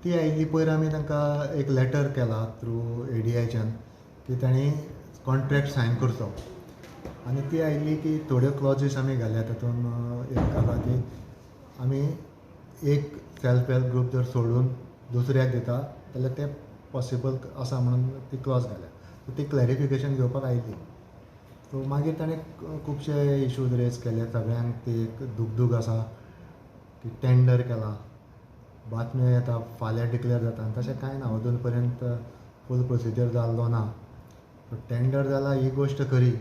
ती आयिल्ली. पयर आमी तांकां एक लेटर केला थ्रू एडीआयच्यान की तांणी कॉन्ट्रॅक्ट सायन करचो. आनी ती आयिल्ली की थोड्यो क्लॉजीस आमी घाल्या. तातूंत एक आसा की आमी एक सेल्फ हेल्प ग्रूप जर सोडून दुसऱ्याक दिता जाल्यार तें पॉसिबल आसा म्हणून ती क्लॉज घाल्या. सो ती क्लॅरिफिकेशन घेवपाक आयिल्ली. सो मागीर ताणें खुबशे इशूज रेज केले. सगळ्यांक ती एक दुगदूग आसा की टेंडर केला, बातम्यो येता फाल्यां डिक्लेर जाता आनी तशें कांय ना. अजून पर्यंत फूल प्रोसिजर जाल्लो ना. टेंडर जाला ही गोश्ट खरी.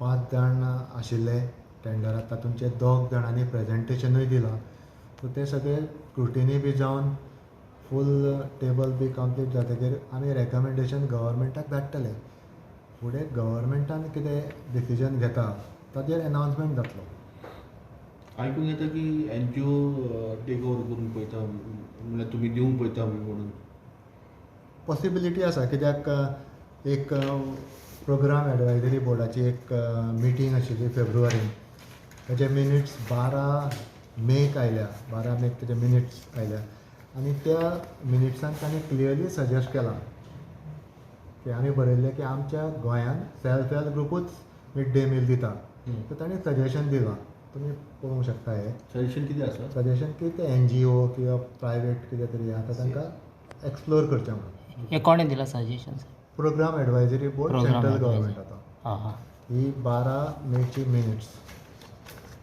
5 जाण आशिल्ले टेंडराक, तातूंतले 2 जाणांनी प्रेजेंटेशनूय दिलां. सो ते सगळे स्क्रुटिनी बी जावन फूल टेबल बी कंप्लीट जातकीर आमी रेकमेंडेशन गव्हर्मेंटाक धाडटले. फुडें गव्हर्मेंटान कितें डिसिजन घेता ताजेर अनावन्समेंट जातलो. आयकूंक येता की एनजीओ टेक ओवर करून पळयता, म्हणल्यार तुमी दिवंक पळयता म्हणून. पॉसिबिलिटी आसा, कित्याक एक प्रोग्राम एडवायजरी बोर्डाची एक मिटींग आशिल्ली फेब्रुवारीन. ताचे मिनिट्स 12 मेक आयल्या. 12 मेक ताचे मिनिट्स आयल्या आनी त्या मिनिट्सान तांणी क्लियरली सजेस्ट केलां की आमी बरयल्लें की आमच्या गोंयांत सेल्फ हेल्प ग्रुपूच मिड डे मील दिता. सो तांणी सजेशन दिलां, तुमी पळोवंक शकता हें. सजेशन कितें आसा? सजेशन की ते एनजीओ किंवा प्रायवेट कितें तरी आसा तांकां एक्सप्लोर करचें म्हणून. हें कोणें दिलां suggestion? Programme advisory board, central गव्हर्मेंटाचो. आं. ही 12 मेची मिनिट्स.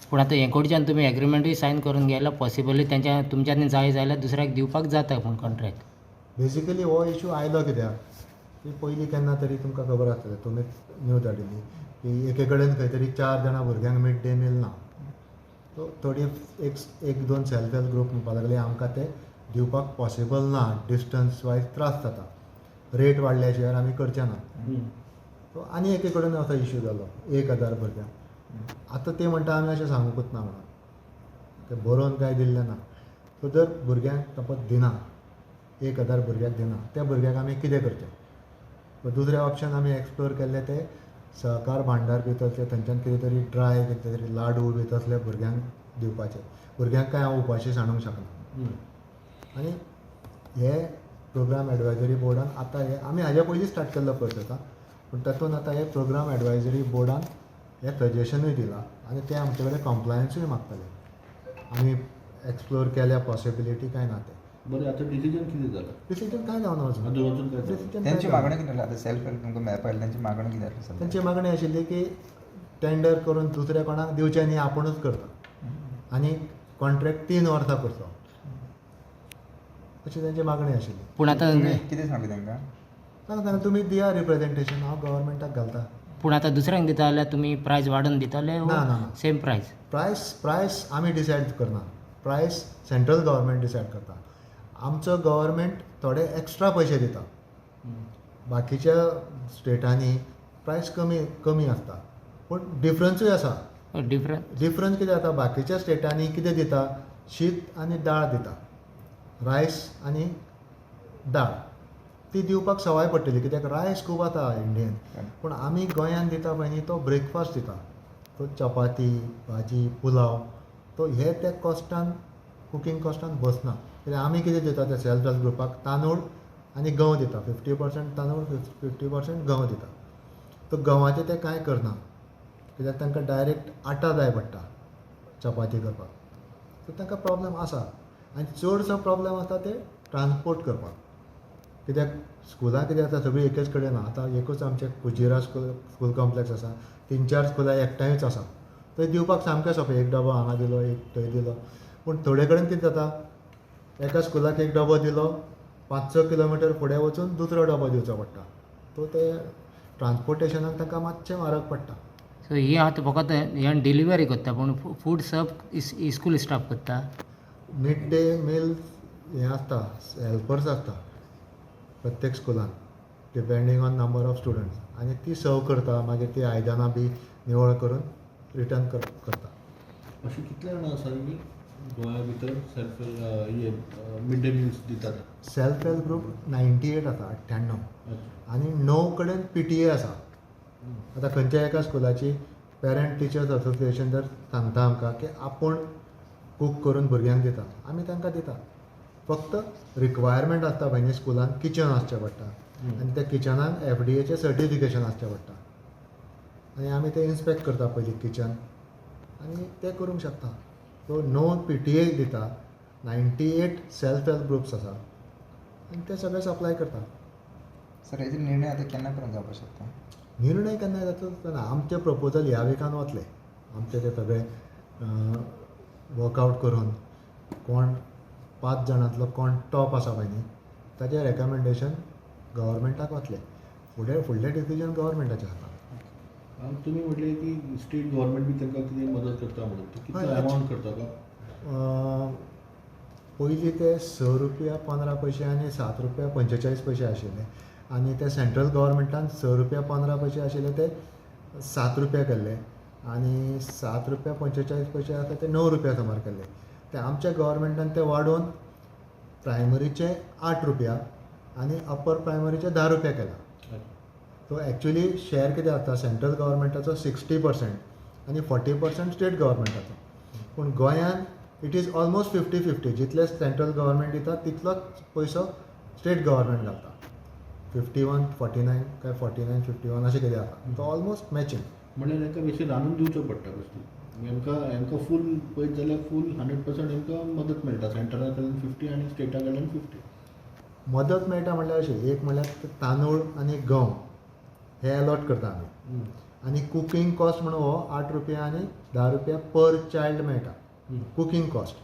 पूण आतां हें कडच्यान तुमी एग्रीमेंटूय सायन करून गेल्या, पॉसिबली तेंच्या तुमच्यान जाय जाल्यार दुसऱ्याक दिवपाक जाता पूण कॉन्ट्रॅक्ट. बेसिकली हो इशू आयलो कित्याक की पयलीं केन्ना तरी तुमकां खबर आसतलें, तुमीच न्यूज हाडिल्ली की एके कडेन खंय तरी 4 जाणां भुरग्यांक मिड डे मील ना. सो थोडी एक दोन सेल्फ हेल्प ग्रूप म्हणपाक लागले आमकां ते दिवपाक पॉसिबल ना, डिस्टन्स वायज त्रास जाता, रेट वाडल्या शिवाय आमी करचे ना. सो आनी एके कडेन असो इशू जालो 1000 भुरग्यांक. आतां ते म्हणटा आमी अशें सांगूंकच ना म्हणून, ते बरोवन कांय दिल्लें ना. सो जर भुरग्यांक सपोज दिना, 1000 भुरग्यांक दिना, त्या भुरग्यांक आमी कितें करचें? सो दुसरें ऑप्शन आमी एक्सप्लोर केल्लें तें सहकार भांडार बी तसलें, थंयच्यान कितें तरी ड्राय कितें तरी लाडू बी तसले भुरग्यांक दिवपाचे. भुरग्यांक कांय हांव उपाशी सांडूंक शकना. आनी हे प्रोग्राम एडवायजरी बोर्डान आतां हे आमी हाज्या पयलीं स्टार्ट केल्लो प्रोसेस, पूण तातूंत आतां हे प्रोग्राम एडवायजरी बोर्डान हे सजेशनूय दिलां आनी ते आमचे कडेन कॉम्प्लायन्सूय मागतले. आमी एक्सप्लोर केल्या पॉसिबिलिटी काय ना तें. बरें, आतां डिसिजन कितें जालां? डिसिजन कांय जावना अजून. अजून कांय जावना. डिसिजन तेंची मागणी कितें आतां सेल्फ हेल्प तुमकां मेळपा आयली, तेंची मागणी कितें आसली? तेंची मागणी आशिल्ली की टेंडर करून दुसऱ्या कोणाक दिवचें न्ही, आपुणूच करता आनी कॉन्ट्रॅक्ट 3 वर्सां करचो, अशी तेंची मागणी आशिल्ली. पूण आतां कितें सांगलें तांकां? सांगता तुमी दिया रिप्रेजेंटेशन, हांव गव्हर्मेंटाक घालता. पूण आतां दुसऱ्यांक दिता जाल्यार तुमी प्रायस वाडोवन दितले? ना ना. Same price? प्रायस आमी डिसायड करना, प्रायस सेंट्रल गव्हर्मेंट डिसायड करता. आमचो गव्हर्मेंट थोडे एक्स्ट्रा पयशे दिता, बाकीच्या स्टेटांनी प्रायस कमी कमी आसता. पूण डिफरन्सूय आसा. डिफरन्स डिफरन्स कितें जाता, बाकीच्या स्टेटांनी कितें दिता, शीत आनी दाळ दिता, रायस आनी दाळ ती दिवपाक सवाय पडटली कित्याक रायस खूब आतां इंडियन. पूण आमी गोंयांत दिता पळय न्ही तो ब्रेकफास्ट दिता, तो चपाती भाजी पुलाव, तो हे त्या कॉस्टान कुकींग कॉस्टान बसना. कित्याक आमी कितें दिता त्या सेल्फ हेल्प ग्रुपाक तांदूळ आनी गंव दिता, 50% तांदूळ 50% गंव दिता. तो गंवाचें ते कांय करना कित्याक तांकां डायरेक्ट आटा जाय पडटा चपाती करपाक. सो तांकां प्रॉब्लम आसा. आनी चडसो प्रॉब्लम आसा ते ट्रान्सपोर्ट करपाक, कित्याक स्कुलां कितें आसा सगळीं एकेच कडेन ना. आतां एकूच आमचें कुजिरा स्कूल कॉम्प्लेक्स आसा, 3-4 स्कुलां एकठांयूच आसा, थंय दिवपाक सामकें सोंपें, एक डबो हांगा दिलो एक थंय दिलो. पूण थोडे कडेन कितें जाता, एका स्कुलाक एक डबो दिलो, 5-6 किलोमिटर फुडें वचून दुसरो डबो दिवचो पडटा. सो ते ट्रान्सपोर्टेशनाक तांकां मातशें म्हारग पडटा. सो ही आतां फकत हें डिलिव्हरी करता, पूण फूड सर्व स्कूल स्टाफ करता. मिड डे मील हें आसता, हेल्पर्स आसता प्रत्येक स्कुलान, depending on number of students, आनी ती सर्व करता. मागीर ती आयदनां बी निवळ करून रिटर्न करता. अशें कितले जाणां आसा की गोंया भितर सेल्फ हे मिड डे मिल्स दितात? सेल्फ हेल्प ग्रूप 98 आसा, 98, आनी 9 कडेन PTA आसा. आतां खंयच्या एका स्कुलाची पेरंट टिचर्स असोसिएशन जर सांगता आमकां की आपूण कूक करून भुरग्यांक दिता, आमी तांकां दिता. फक्त रिक्वायरमेंट आसता पळय न्ही स्कुलान किचन आसचें पडटा आनी त्या किचनाक एफडीएचें सर्टिफिकेशन आसचें पडटा आनी आमी तें इन्स्पेक्ट करता पयलीं किचन आनी तें करूंक शकता. सो 9 PTA दिता, 98 सेल्फ हेल्प ग्रुप्स आसा आनी ते सगळे सप्लाय करता. सर हेजेर निर्णय आतां केन्ना पर्यंत जावपाक शकता? निर्णय केन्ना जातलो ना, आमचे प्रपोजल ह्या विकान वतले. आमचे ते सगळे वर्कआवट करून कोण 5 जाणांतलो कोण टॉप आसा पळय न्ही ताजें रेकमेंडेशन गव्हर्मेंटाक वतलें. फुडें फुडलें डिसिजन गव्हर्मेंटाच्या हातान. तुमी म्हटलें की स्टेट गव्हर्मेंट बी तांकां कितें मदत करता म्हणून, कितलो अमावंट करता तो? पयलीं ते 6 रुपया 15 पयशे आनी 7 रुपया 45 पयशे आशिल्ले आनी ते सेंट्रल गव्हर्मेंटान 6 रुपया 15 पयशे आशिल्ले ते 7 रुपया केल्ले आनी 7 रुपया 45 पयशे आसा ते 9 रुपया सुमार केल्ले. ते आमच्या गव्हर्मेंटान ते वाडोवन प्रायमरीचे 8 रुपया आनी अपर प्रायमरीचे 10 रुपया केला. सो एक्चुली शेअर कितें जाता, सेंट्रल गव्हर्मेंटाचो 60% आनी 40% स्टेट गव्हर्मेंटाचो. पूण गोंयान it is almost 50-50. जितले सेंट्रल गव्हर्मेंट दिता तितलोच पयसो स्टेट गव्हर्मेंट घालता. 51-49 काय 49-51 अशें कितें आसा. तो ऑलमोस्ट मॅचिंग. म्हणल्यार तांकां बेश्टें रांदून दिवचो पडटा बेश्टें. हेंकां फूल पळयत जाल्यार फूल 100% हेंकां मदत मेळटा, सेंट्रला कडल्यान 50 आनी स्टेटा कडल्यान 50. मदत मेळटा म्हणल्यार अशें, एक म्हणल्यार तांदूळ आनी गंव हे अलॉट करता आमी आनी कुकींग कॉस्ट म्हणून हो 8 रुपया आनी 10 रुपया पर चायल्ड मेळटा कुकींग कॉस्ट.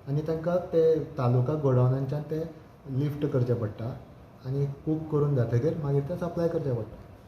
आनी तांकां ते तालुका गोडावनांच्यान ते लिफ्ट करचें पडटा आनी कूक करून जातकीर मागीर ते सप्लाय करचें पडटा.